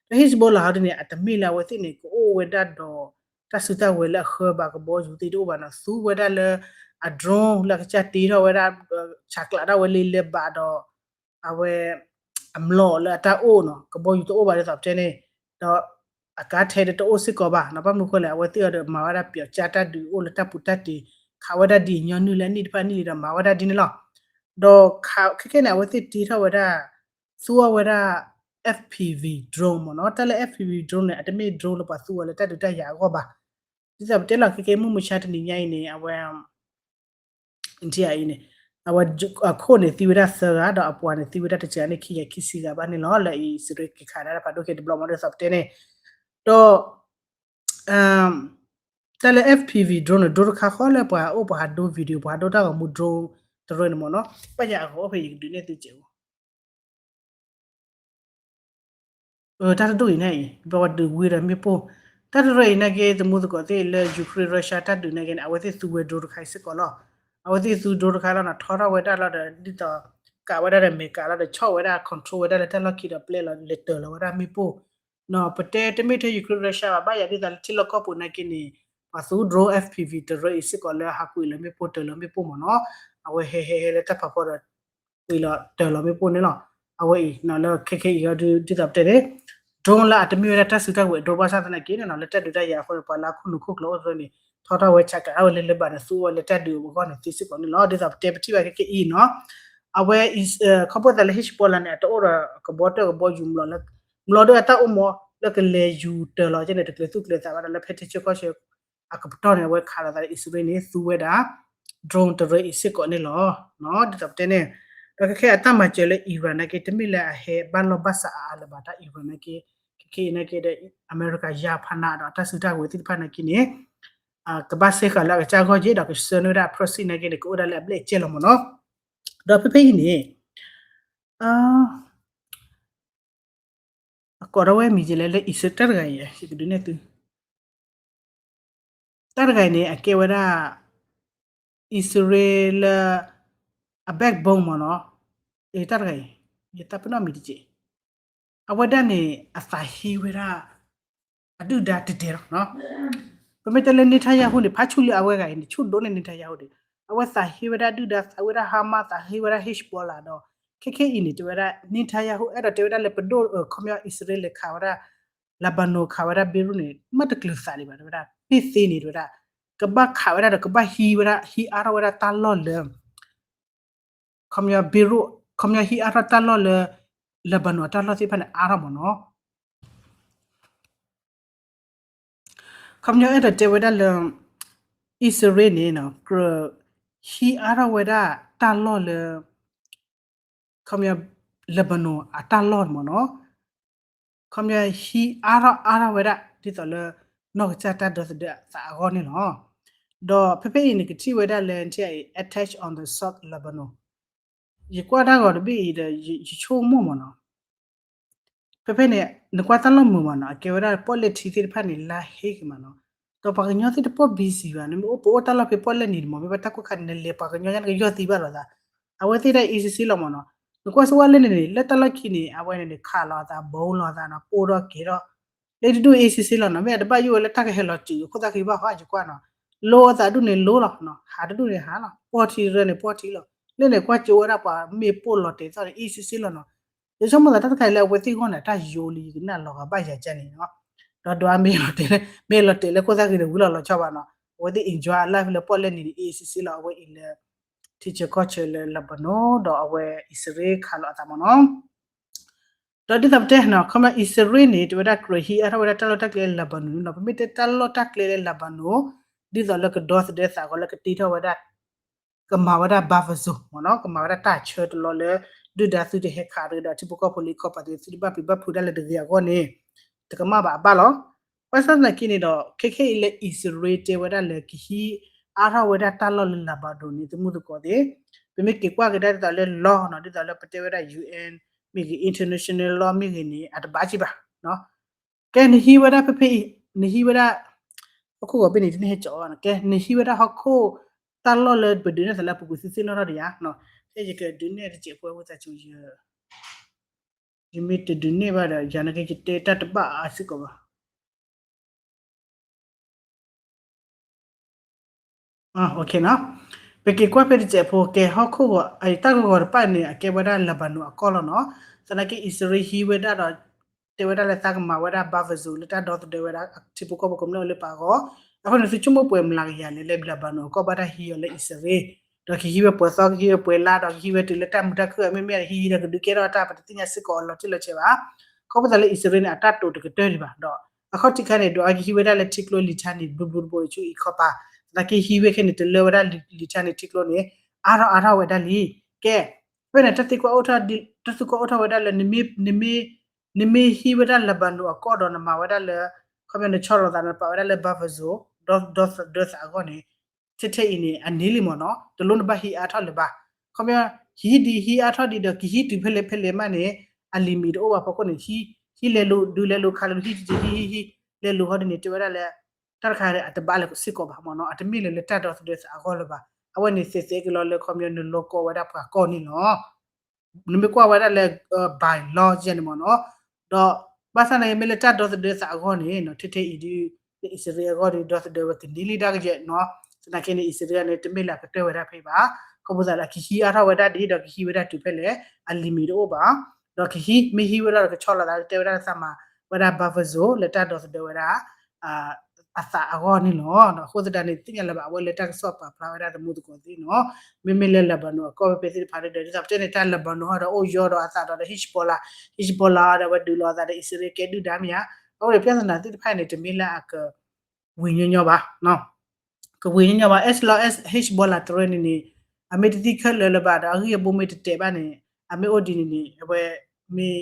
ဒီး Hezbollah ဟီဒ်န့ၣ် အတမ့ၢ်လၢအဝဲသ့ၣ်န့ၣ် ကအိၣ်ဝဲဒၣ်ဒီး တၢ်စုတၢ်ဝဲၤလၢအဃၢဘၣ် ကဘီယူၤသ့ၣ်တအိၣ်ဘၣ်နီၤ သူဝဲဒၣ်လၢ အ drone လၢအကစၢ်တ့ထီၣ်ဝဲဒၣ် ဆးကျးဒၣ်ဝဲလၢလဲၤဘၣ်ဒီး အဝဲ အမျိာ်လၢအတၢ်အိၣ်နီၤ ကဘီယူၤတအိၣ်ဘၣ်ဒ်သိးပတဲန့ၣ် ဒီး အကါထဲဒီးတအိၣ်စ့ၢ်ကီးဘၣ်နီၤ ဘၣ်မနုၤဃိလဲၣ် အဝဲသ့ၣ်အီၤဒီးမၤဝဲဒၣ် ပျီကၠါတၢ်ဒုးအိၣ်လၢတၢ်ပူၤတၢ်တ့ၤ ခးဝဲဒၣ်ဒ်အညီနုၢ်လၢအနံၣ်တဖၣ်နံၣ်လံဒီးမၤဝဲဒၣ်ဒ်န့ၣ်လီၤ ဒီးခဲခဲန့ၣ် အဝဲသ့ၣ်တ့ထီၣ်ဝဲဒၣ် သူအီၤဝဲဒၣ် F P V drone မ့ၢ်နီၤ တၢ်လၢ F P V drone န့ၣ် အတမ့ၢ် drone လၢပှၤသူအီၤလၢတၢ်ဒုးတၢ်ယၤအဂီၢ်ဘၣ် ဒ်သိးပတဲလီၤခဲကဲ မုၢ်မဆါတနံၤညါအံၤန့ၣ် အဝဲ India အံၤန့ၣ် အဝဲအခိၣ်န့ၣ်သံဝဲဒၣ်သၢဂၤ ဒီးအပှၤန့ၣ်သံဝဲဒၣ်တစှၤန့ၣ် ခံဂၤခံဆံဂၤဘၣ်န့ၣ်လီၤ လၢအံၣ်စရ့လးက့ၤခးဒၣ်ဖးဒိၣ်က့ၤတဘျီမ့ၢ်ဒ်သိးပတဲန့ၣ် ဒီး တၢ်လၢ F P V drone န့ၣ် drone တခါဃီလၢပှၤအိၣ်ပှၤဟးဒိ video ပှၤဟးဒိတၢ်ဂီၤမူ drone တရၢန့ၣ်မ့ၢ်နီၤ ပၣ်ယၤအဂီၤအိၣ်ဖဲယကဒုးနဲၣ်သုစဲးအိၣ် တၢ်တဒူၣ်အံၤန့ၣ်အံၤ ဘၣ်ဝဲဒုးဝံၤဒီးမ့ၣ်ပိၢ် တၢ်တရၢအံၤနာ်က့ သမူသကိးသ့ၣ်လၢ Ukraine Russia တၢ်ဒုးနာ်က့န့ၣ် အဝဲသ့ၣ်သူဝဲ drone တခါအံၤစ့ၢ်ကီးလီၤ အဝဲသ့ၣ်သူ drone တခါလီၤနီၤ ထီထီၣ်ဝဲဒၣ်လီၤဒီး ဒ်သိး ကးဝဲဒၣ်ဒီးမဲာ်ကးလီၤဒီး ဆီၣ်ဝဲဒၣ် control ဝဲဒၣ်လၢတၢ်လီၢ်ခံဒီးပျဲလီၤလဲၤတၢၤလီၤဝဲဒၣ်မ့ၣ်ပိၢ် ပတဲတမ့ၢ်ထဲ Ukraine Russia ဘၣ် ဘၣ်ယၤဒ်သိးလၢထံလီၢ်ကီၢ်ပူၤနာ်က့န့ၣ် ပှၤသူ drone F P V တရၢအံၤစ့ၢ်ကီးလၢဟးကွံာ်လီၤမ့ၣ်ပိၢ်တၢၤလီၤမ့ၣ်ပိၢ်မ့ၢ်နီၤ အဝဲဟဲဟဲဟဲလၢတၢ်ဖးဖီဒီး ကွံာ်လီၤတၢၤလီၤမ့ၣ်ပိၢ်န့ၣ်လီၤ အဝဲအံၤနီၤလၢခဲခဲအံၤအီၤဒ်သိးပတဲန့ၣ် drone လၢအတမ့ၢ်ဝဲဒၣ်တၢ်စုတၢ်ဝဲၤ drone ဘၣ်ဆၣ်သနာ်က့န့ၣ်နီၤ လၢတၢ်ဒုးတၢ်ယၤအဃိန့ၣ် ပှၤလၢအခိၣ်နူာ်ခိၣ်ကျၢၢ်အိၣ်တရၢန့ၣ် ထီထီၣ်ဝဲဆးကးဝဲလၢလၢဘၣ်ဒီးသူဝဲလၢတၢ်ဒုးအဂီၢ်န့ၣ်သ့စ့ၢ်ကီးန့ၣ်လီၤ ဒ်သိးပတဲပထံၣ်ဘၣ်ခဲခဲအံၤနီၤ အဝဲ ခီဖျိသးလၢ Hezbollah န့ၣ် အတအိၣ်ဒီးကဘီတၢၢ်ကဘီယူၤမျိာ်လၢ မျိာ်ဒၢအတၢ်အိၣ်မ့ၢ်လၢကလဲၤယူၤတၢၤလီၤကဲန့ၣ် တကျဲၤသူၣ်ကျဲၤသးဘၣ်ဒီးလၢဖဲထံဆၢကီၢ်ဆၢ အကပတီၢ်န့ၣ် အဝဲခးလိာ်သးလၢအံၣ်စရ့လးန့ၣ် သူဝဲဒၣ် drone တရၢအံၤစ့ၢ်ကီးန့ၣ်လီၤ ဒ်သိးပတဲန့ၣ် ဒီးခဲခဲအတၢ်မၤစၢၤလၢ Iran နာ်က့ တမ့ၢ်လၢအဟဲဘၣ်လီၢ်ဘၣ်စးအါအါလၢၤဘၣ် တၢ် Iran နာ်က့ ခဲ ခဲအံၤနာ်က့ဒီး အမဲရကၤယါဖးနးဒီးအတၢ်စုတၢ်ကဝဲၤသ့ၣ်တဖၣ်နာ်က့န့ၣ် ကဘၣ်စ့ၢ်ကီးလၢအကစၢ်ဂီၢ်က့ၤဒီးကဆှၢန့ၢ်ဝဲဒၣ်အ proxy နာ်က့န့ၣ် ကအိၣ်ဒၣ်လၢအဘျဲၣ်အကဲလီၤမ့ၢ်နီၤ. ဒီးဖဲဖဲအံၤန့ၣ် အကိးထီၣ်ဝဲမံၤကလဲၣ်လၢအံၣ်စရ့လးတဂၤအံၤ ယကဒုးနဲၣ်သု တၢ်တဂၤအံၤန့ၣ် အကဲဝဲဒၣ် အံၣ်စရ့လးလၢ အ backbone မ့ၢ်နီၤ. တၢ်တဂၤအံၤ ယသးပ့ၤနီၣ်မံၤတက့ၢ်. အဝဲဒၣ်န့ၣ် အသးဟ့ဝဲဒၣ် အဒုၣ်ဒါတဲာ်တဲာ်လီၤ. ပမ့ၢ်တဲလၢ Netanyahu န့ၣ် ဖးဆူၣ်လၢအဝဲဂၤအံၤန့ၣ် ဆူၣ်ဒိၣ်န့ၢ် Netanyahu ဒံး. အဝဲသးဟ့ဝဲဒၣ်ဒုၣ်ဒါ သးဟ့ဝဲဒၣ် Hamas သးဟ့ဝဲဒၣ် Hezbollah ဒီး ခဲခဲအံၤန့ၣ် တဲဝဲဒၣ် Netanyahu အဲၣ်ဒိးတဲဝဲဒၣ်လၢပဒိၣ် ခီပညီ အံၣ်စရ့လးလဲၤခးဝဲဒၣ် Lebanon ခးဝဲဒၣ် Beirut န့ၣ် မ့ၢ်တကျုၤသးဒံးဘၣ် တဲဝဲဒၣ် မ့ၢ်သ့န့ၣ် တဲဝဲဒၣ် ကဘၣ်ခးဝဲဒၣ်ဒီး ကဘၣ်ဟံးဝဲဒၣ် ဟံးအါထီၣ်ဝဲဒၣ်တၢ်လီၢ်လၢ ခီပညီ Beirut ခီပညီဟံးအါထီၣ်တၢ်လီၢ်လၢ Lebanon အတၢ်လီၢ်သ့ၣ်တဖၣ်န့ၣ် အါထီၣ်မ့ၢ်နီၤ. ခီပညီအဲၣ်ဒိးတဲဝဲဒၣ်လၢ အံၣ်စရ့လးန့ၣ် ကြၢးဟံးအါထီၣ်ဝဲဒၣ်တၢ်လီၢ်လၢ ခီပညီ Lebanon အတၢ်လီၢ်န့ၣ်မ့ၢ်နီၤ. ခီပညီဟံးအါထီၣ်အါထီၣ်ဝဲဒၣ် ဒ်သိးလၢ နီၢ်ကစၢ်တၢ်ဒီသဒၢအသးအဂီၢ်န့ၣ်လီၤ. ဒီးဖဲဖဲအံၤန့ၣ် ကထံၣ်ဝဲဒၣ်လၢ attack on the South Lebanon ယကွၢ်တၢ်ဂီၤတဘ့ၣ်အံၤဒီး ယဆိကမိၣ်မ့ၢ်နီၤ. ဖဲဖဲန့ၣ် နကွၢ်တၢ်လီၢ်မုာ်မ့ၢ်နီၤ အကဲဝဲဒၣ်ပီၣ်လဲၣ်ထံသ့ၣ်တဖၣ်န့ၣ် လါဟ့က့ၤမ့ၢ်နီၤ. ဒီးပှၤကညီသ့ၣ်တပိၣ် busy ဘၣ် နမ့ၢ်အိၣ်ပအိၣ်တၢ်လီၢ်ဖဲပီၣ်လဲၣ်နံၤန့ၣ်မ့ၢ် မ့ၢ်ဘၣ်တၢ်ကိၢ်ခါန့ၣ် နလဲၤပှၤကညီညါနကယီၢ်သံဘၣ်လိာ်သး. အဝဲသ့ၣ်ဒၣ် easy လီၤမ့ၢ်နီၤ. နကွၢ်စ့ၢ်ဝဲလၢန့ၣ်န့ၣ် လၢတၢ်လီၢ်ခံန့ၣ် အဝဲန့ၣ်န့ၣ် ခးလီၤအသး ဘူးလီၤအသးနီၤ ပိၢ်ထီၣ်ကဲၤထီၣ် လၢတဒူၣ် easy လီၤနီၤ. မ့ၢ်အတဘၣ်ယိၣ်ဝဲလၢတၢ်ကဟဲလီၤစုာ်အခိၣ်သၣ်ဃံဘၣ်ဃီ ယကွၢ်နီၤ. လိအသးဒူၣ်န့ၣ်လိလီၤနီၤ ဟးတဒူၣ်န့ၣ်ဟးလီၤ ပီၢ်ထံရၢန့ၣ်ပီၢ်ထံလီၤ. လၢန့ၣ်ကွၢ်ကၠိဝဲဒၣ်ပှၤမ့ၢ်ပိၢ်လီၤတဲာ်သီၣ်န့ၣ် easy လီၤနီၤ. ယဆိကမိၣ်သးတၢ်တခါအံၤလၢအဝဲသ့ၣ်ဂီၢ်န့ၣ် တၢ်ယိလံယကနၣ်လီၤဂာ်ဘၣ်ယၤကန့ၣ်နီၤ. ဒီးဒွးမ့ၢ်လီၤတဲာ်လၢ မ့ၢ်လီၤတဲာ်လၢခိၣ်သၣ်ဃံဒီးဝံၤလီၤလီၤဆီဘၣ်နီၤ. အဝဲသ့ၣ် enjoy life လၢပီၣ်လဲၣ်နံၤန့ၣ် easy လီၤ အဝဲအံၤလၢ ထံဆၢကီၢ်ဆၢလၢ Lebanon ဒီးအဝဲအံၣ်စရ့လးခးလီၤအသးမ့ၢ်နီၤ. ဒီးဒ်သိးပတဲနီၤ ခီပညီအံၣ်စရ့လးန့ၣ် တဲဝဲဒၣ်ကြၢးဟံးအါထီၣ်ဝဲဒၣ်တၢ်လီၢ်တၢ်ကျဲလၢ Lebanon နီၤ. ပမ့ၢ်တဲတၢ်လီၢ်တၢ်ကျဲလၢ Lebanon ဒ်သိးလၢကဒီသဒၢသးအဂီၢ်လၢကတ့ထီၣ်ဝဲဒၣ် ကမၤဝဲဒၣ် buffer zone မ့ၢ်နီၤ ကမၤဝဲဒၣ်တၢ်ဆၢတလီၢ်လၢ ဒုၣ်ဒါသုတဟဲခးရ့ဒီးထံဖိကီၢ်ဖိလၢကီၢ်ပၤသ့ သုတဘၣ်ပျံၤဘၣ်ဖုးဒၣ်လၢတဂ့ၤအဂီၢ်န့ၣ် တကမၣ်ဘၣ်အဘၣ်လီၤ. ဘၣ်ဆၣ်သနာ်က့န့ၣ်ဒီး ခဲခဲအံၤလၢအံၣ်စရ့လးတဲဝဲဒၣ်လၢကဟံးအါထီၣ်ဝဲဒၣ်တၢ်လီၢ်လၢ Lebanon န့ၣ် သမူသကိးသ့ ပမ့ၢ်က့ၤကွၢ်ကဒါဒ်သိးလၢ law နီၤ ဒ်သိးလၢပတဲဝဲဒၣ် UN မ့ၢ်ဂ့ၤ international law မ့ၢ်ဂ့ၤန့ၣ် အတဘၣ်က့ၤဘၣ် ကဲနဟံးဝဲဒၣ်ဖဲဖဲအံၤ နဟံးဝဲဒၣ် ဟီၣ်ခိၣ်ဂီၤဘ့ၣ်န့ၣ် တန့ၢ်ဟဲကၠီၤအီၤ ကဲနဟံးဝဲဒၣ်ဟီၣ်ခိၣ် တၢ်လီၢ်လၢပဒုးနဲၣ်သးလၢအပူၤကွံာ်သ့ၣ်သ့ၣ်နီၣ်ထီၣ်ဒီးယၤ ဖဲယကဒုးနဲၣ်တစဲးဖိဝဲသးစူၤယ ယမ့ၢ်တဒုးနဲၣ်ဘၣ်ဒီး ယၤနာ်က့ယတဲတၢ်တဘၣ်အါစ့ၢ်ကီးဘၣ် ပက့ၤကွၢ်ဖဲတစဲးဖိ ကဲဟီၣ်ခိၣ်ဂီၤ အတၢ်ဂီၤဂီၤတဖၣ်န့ၣ် အကဲဝဲဒၣ် Lebanon အကီၢ်လီၤနီၤ. သနာ်က့အံၣ်စရ့လးဟံးဝဲဒၣ်ဒီး တဲဝဲဒၣ်လၢသးကမၤဝဲဒၣ် buffer zone လၢတၢ်ဒီသဒၢဝဲဒၣ် ထံဖိကီၢ်ဖိကမျၢၢ်လၢပှၤအဂီၢ်. အဃိန့ၣ် သုဆိကမိၣ်ပှဲၤမျးကယၤလဲၣ်လၢ Lebanon အကီၢ်ဘၣ်တၢ်ဟံးအီၤလၢအံၣ်စရ့လး ဒီးကဟံးဝဲပှဲၤသီ ကဟံးဝဲပှဲၤလါ ဒီးကဟံးဝဲတုၤလၢတၢ်မုာ်တၢ်ခုၣ် မ့မ့ၢ်ဟံးဒီးကဒုးကဲထီၣ်တၢ် ပတသ့ၣ်ညါစ့ၢ်ကီးအလီၤတံၢ်လီၤဆဲးဘၣ်. ခီဖျိလၢအံၣ်စရ့လးန့ၣ် အတၢ်တိာ်တကတၢၢ်ဒံးဘၣ်ဒီး အခီၣ်ထံးခါန့ၣ် ဒွးကဟံးဝဲဒၣ်လၢထံကျိ Litani ဘျုးဘျုးတဘိဆူအံၤခီပၤ သနာ်က့ဟံးဝဲခဲန့ၣ် တလၢဝဲဒၣ် Litani ထံကျိန့ၣ် အါထီၣ်အါထီၣ်ဝဲဒၣ်လံ. ကဲ ဖဲန့ၣ် တၢ်သံကွၢ်အိၣ်ထီၣ်ဝဲဒၣ်လၢ နမ့ၢ်ဟံးဝဲဒၣ် Lebanon အကီၢ်ဒီးနမၤဝဲဒၣ်လၢ ခီပညီနဆီၣ်လီၤသး နပာ်ဝဲဒၣ်လၢ buffer zone ဒီသဒၢသးအဂီၢ်န့ၣ် ထဲထဲအံၤန့ၣ် အန့ၢ်လံမ့ၢ်နီၤ တလိၣ်နဘၣ်ဟံးအါထီၣ်လၢၤဘၣ်. ခီပညီ ဟံးဒ်ဟံးအါထီၣ်ဒ်ဒီး ကဟံးတုၤဖဲလဲၣ်ဖဲလဲၣ်မးန့ၣ် အ limit တအိၣ်ဘၣ်ဖီခိၣ်န့ၣ် ဟံးလဲၤလိၤဒုးလဲၤလိၤခးလိၤဟံးတက့ၢ်ဟံးဟံးဟံး လဲၤလိၤဟီဒ်န့ၣ် တဲဝဲဒၣ်လၢ တၢ်တခါအတဘၣ်လၢၤစ့ၢ်ကီးဘၣ်မ့ၢ်နီၤ အတမ့ၢ်လၢၤလၢတၢ်ဒီသဒၢသးအဂီၢ်လၢၤဘၣ်. အဝဲန့ၣ်သ့သ့က့ၤလီၤလၢခီပညီနလီၤကီဝဲဒၣ်ပှၤကီၢ်န့ၣ်လီၤ. နမ့ၢ်ကွၢ်ဝဲဒၣ်လၢ by law ယဲန့ၣ်မ့ၢ်နီၤ ဒီးဘၣ်ဆၣ်န့ၣ် မ့ၢ်လၢတၢ်ဒီသဒၢသးအဂီၢ်န့ၣ် ထဲထဲအံၤဒ် လၢအံၣ်စရ့လးအဂီၢ်ဒ် ဒီသဒၢဝဲကန့ၢ်လံဒၣ်ကယဲၢ်နီၤ သနာ်က့န့ၣ် အံၣ်စရ့လးန့ၣ် တမ့ၢ်လၢအကတၢၢ်ဝဲဒၣ်ဖဲဘၣ်. ခီဖျိသးလၢကဟံးအါထီၣ်ဝဲဒၣ်ဒ်ဒီးကဟံးဝဲဒၣ်တုၤဖဲလဲၣ် အ limit တအိၣ်ဘၣ် ဒီးကဟံး မ့ၢ်ဟံးဝဲလီၤဒီးကဆီၣ်လီၤသး တဲဝဲဒၣ်လၢသးမၤဝဲဒၣ် buffer zone လၢတၢ်ဒီသဒၢဝဲဒၣ် အသးအဂီၢ်န့ၣ်လီၤ. အဃိသတးန့ၣ် သ့ၣ်ညါလၢၤဘၣ် အဝဲလၢတၢ်ကစီၣ်ပာ်ဖျါဝဲဒၣ်သမူသကိးသ့ၣ်နီၤ မ့မ့ၢ်လၢ Lebanon အကီၢ်ဖဲဖဲသ့ၣ်တဖၣ်ဒီး ဒ်သိးပတဲန့ၣ် တၢ် Lebanon ဟီဒီးအိၣ်ယီၤဒီးအသးဒီး Hezbollah Hezbollah ဒီးဝဲဒုးလိာ်အသးဒီး အံၣ်စရ့လးကဲဒုၣ်ဒါမ့ၢ်ဧါ. အဃိဒီး ပြဿနာ သ့ၣ်တဖၣ်န့ၣ် တမ့ၢ်လၢအက ဝံၤညီညီဘၣ် ကဝံၤညီညီဘၣ် as long as Hezbollah တရၢန့ၣ်န့ၣ် အမ့ၢ်တသံခဲလၢာ်လၢၤဘၣ်ဒီး အဂံၢ်အဘါမ့ၢ်တတဲာ်ဘၣ်န့ၣ် အမ့ၢ်အိၣ်ဒ်န့ၣ်န့ၣ် အဝဲမ့ၢ်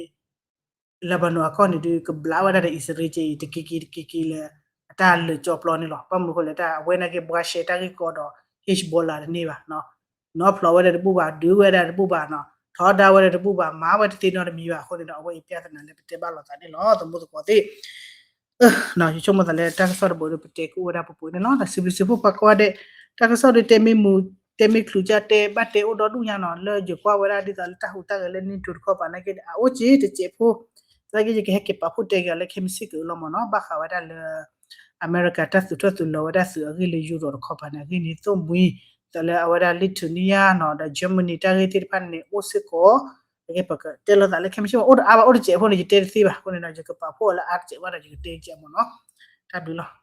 Lebanon အကီၢ်န့ၣ်ဒုး ကဘျးဝဲဒၣ်ဒီးအံၣ်စရ့လးက့အံၤ တက့ၤက့ၤတက့ၤက့ၤလၢ အတၢ်လၢာ်ကၠီပျီန့ၣ်လီၤ. ဘၣ်မနုၤအဃိလဲၣ် တၢ်အဝဲန့ၣ်က့ၤ ဘှါရှဲတၢ်ဂ့ၢ်ကီဒီး Hezbollah တန့ၢ်ဘၣ် နီၤဖျိးဝဲဒၣ်တဘူၣ်ဘၣ်, ဒုးဝဲဒၣ်တဘူၣ်ဘၣ်နီၤ, ထီဒါဝဲဒၣ်တဘူၣ်ဘၣ်, မၤဝဲတသ့နီတမံၤဘၣ်အဃိန့ၣ်ဒီး အဝဲအံၤ ပြဿနာ လၢပတဲဘၣ်လိာ်သးန့ၣ်လီၤ သမူသကိးသ့ၣ်. ယဆိကမိၣ်သးလၢတၢ်ကစီၣ်တဘိဒီး ပတဲကအိၣ်ဝဲဒၣ်ပပှဲၤန့ၣ်လီၤ. ဒီးစံးဘျုးစံးဖှိၣ်ပှၤကိးဂၤဒဲး, တၢ်ကစီၣ်ဒုးတဲမ့ၢ်မုာ် တဲမ့ၢ်ချုးကၢ်တဲဘၣ်တဲအိၣ်ဒီဒူၣ်ညါနီၤ, လၢယကွၢ်ဝဲဒၣ်ဒ်သိးလၢတၢ်ဟူးတၢ်ဂဲၤလၢ NATO တခီပၤနာ်က့န့ၣ် အအိၣ်က့ၤတစဲးဖိ, သနာ်က့ ယကဟဲက့ၤပာ်ဖှိၣ်တဲက့ၤအီၤလၢခဲမုၢ်ဆ့ၣ်က့ၤလီၤမ့ၢ်နီၤ, ဘၣ်ဃးဝဲဒၣ်လၢ အမဲရကၤတၢ်သုးထီၣ်သုးလီၤဝဲဒၣ်သုးအဂ့ၢ်လၢ Europe တခီပၤန့ၣ် အဂ့ၢ်န့ၣ်သိၣ်မှံၤ, ဒ်သိးလၢအဝဲဒၣ် Lithuania နီၤ ဒီး Germany တၢ်ဂ့ၢ်သ့ၣ်တဖၣ်န့ၣ် အိၣ်စ့ၢ်ကီး, နာ်က့ ပကတဲလိာ်သးလၢခဲမုၢ်ဆ့ၣ်မ့ၢ် အိၣ်တအါဘၣ် အိၣ်တစဲးဖိန့ၣ် ယတဲတသ့ဘၣ်, အဃိန့ၣ်ဒီး ယကပာ်ဖှိၣ်အီၤလၢအါတစဲးဘၣ်ဒီး ယကတဲကဲမ့ၢ်နီၤ. တၢ်ဘျုးလီၤ.